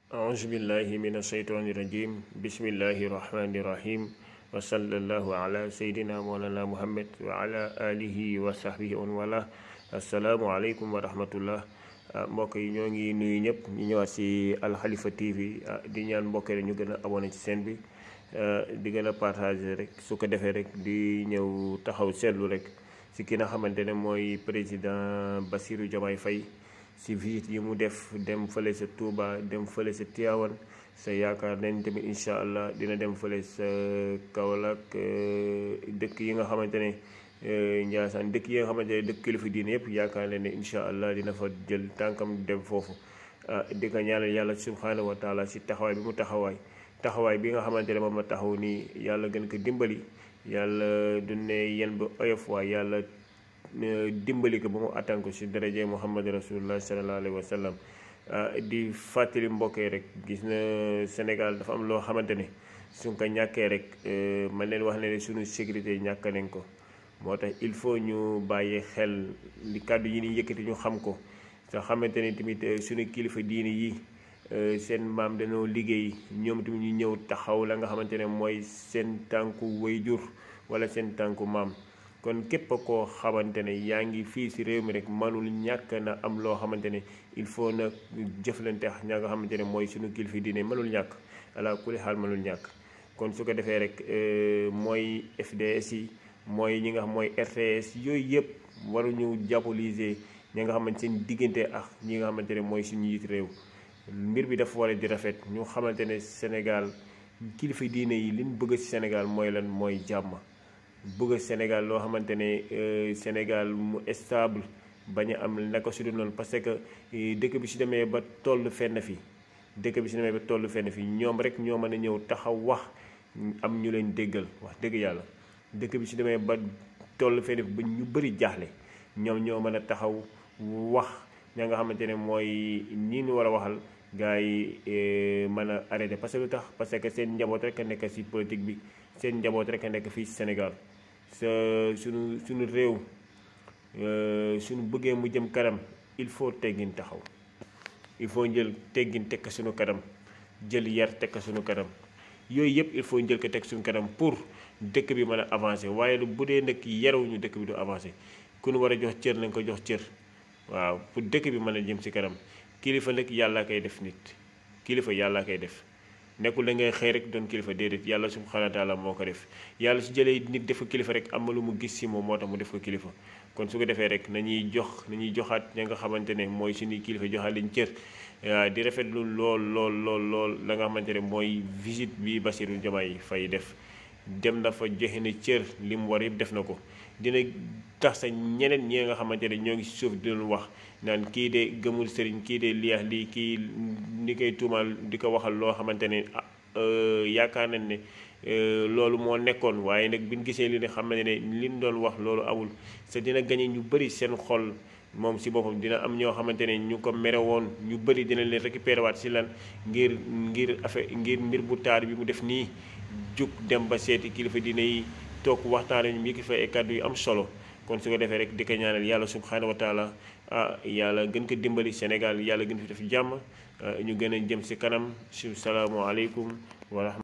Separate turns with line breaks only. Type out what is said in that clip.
أعوذ بالله من الشيطان الرجيم بسم الله الرحمن الرحيم وصلى الله على سيدنا مولانا محمد وعلى آله وصحبه ومن والاه السلام عليكم ورحمة الله mbokk yi ñoo ngi nuyu ñëpp ñu ñëwaat ci Al Khalifa TV di ñaan mbokk yi ñu gën a abonné ci chaîne bi di gën a partager rek su ko defee rek di ñëw taxaw seetlu rek ci ki nga xamante ne mooy président Bassirou Diomaye Faye ci visite yi mu def dem fële sa Touba dem fële sa Tivaouane sa yaakaar nañ tamit incha allah dina dem fële sa Kaolack dëkk yi nga xamante ne Ndiassane dëkk yi nga xamante ne dëkk kilifa diine yëpp yaakaar nañ ne incha allah dina fa jël tànkam dem foofu di ko ñaanal yàlla subhanahu wa taala ci taxawaay bi mu taxawaay bi nga xamante ne moom la taxaw nii yàlla gën ko dimbali yàlla du ne yen ba oyof waay yàlla dimbali ko ba mu attan ko ci daraje Muhammad rasulullah sallallahu alayhi wa sallam di fàttali mbokk yi rek gis na Sénégal dafa am loo xamante ne suñ ko ñàkkee rek man leen wax ne suñu sécurité ñàkk nañ ko moo tax il faut ñu bàyyi xel li kàddu yi ni yëkkati ñu xam ko te xamante ne tamit suñu kilifa diini yi seen maam dañoo liggéey ñoom tamit ñu ñëw taxaw la nga xamante ne mooy seen tànku wayjur wala seen tànku maam kon képp koo xamante ne yaa ngi fii ci réew mi rek mënul ñàkk na am loo xamante ne il faut na jëflante ñaa nga xamante ne mooy suñu kilifa diine mënul ñàkk ala kulli xaal mënul ñàkk kon su ko defee rek mooy FDS yi mooy ñi nga xam mooy RTS yooyu yëpp waruñu diaboliser ñi nga xamante seen diggante ak ñi nga xamante ne mooy suñu njiit réew mbir bi dafa war a di rafet ñu xamante ne Sénégal kilifa diine yi liñ bëgg ci Sénégal mooy lan mooy jàmm bëgg Sénégal loo xamante ne Sénégal mu stable bañ a am naka su dul noonu parce que dëkk bi su demee ba toll fenn fi ñoom rek ñoo mën a ñëw taxaw wax am ñu leen déggal wax dëgg yàlla dëkk bi su demee ba toll fenn fi ba ñu bëri jaaxle ñoom ñoo mën a taxaw wax ña nga xamante ne mooy ñi ñu war a waxal gars yi mën a arrêté parce que lu tax parce que seen njaboot rek a nekk ci politique bi seen njaboot rek a nekk fii ci Sénégal suñu réew suñu bëggee mu jëm kanam il faut teggin taxaw il faut jël teggin teg ko suñu kanam jël yar teg ko suñu kanam yooyu yëpp il faut jël ko teg suñu kanam pour dëkk bi mën a avancer waaye bu dee nag yarawuñu dëkk bi du avancer ku ñu war a jox cër nañ ko jox cër waaw pour dëkk bi mën a jëm ci kanam kilifa nag yàlla koy def nit kilifa yàlla koy def nekkul da ngay xëy rek doon kilifa déedéet yàlla subhanahu wa taala moo ko def yàlla su jëlee nit def ko kilifa rek am na lu mu gis ci moom moo tax mu def ko kilifa kon su ko defee rek nañuy joxaat ña nga xamante ne mooy suñuy kilifa joxaat leen cër di rafetlu lool la nga xamante ne mooy visite bi Bassirou Diomaye Faye def dem na fa joxe na cër li mu war yëpp def na ko dina tax sa ñeneen ñi nga xamante ne ñoo ngi ci suuf di leen wax naan kii de gëmul sëriñ kii de liyax lii kii ni koy tuumaal di ko waxal loo xamante ne yaakaar nañ ne loolu moo nekkoon waaye nag bi ñu gisee li ne xam ne li ñu doon wax loolu awul sa dina gañe ñu bëri seen xol moom ci boppam dina am ñoo xamante ne ñu ko mere woon ñu bëri dina leen récupérer waat ci lan ngir affaire ngir mbir bu taar bi mu def nii jug dem ba seeti kilifa dina yi toog waxtaan ñu yëkki fa ay kàddu yu am solo kon su ko defee rek di ko ñaanal yàlla subhanahu wa taala yàlla gën ko dimbali Sénégal yàlla gën fi def jàmm ñu gën a jëm ci kanam salaamu aleykum wa rahmatulah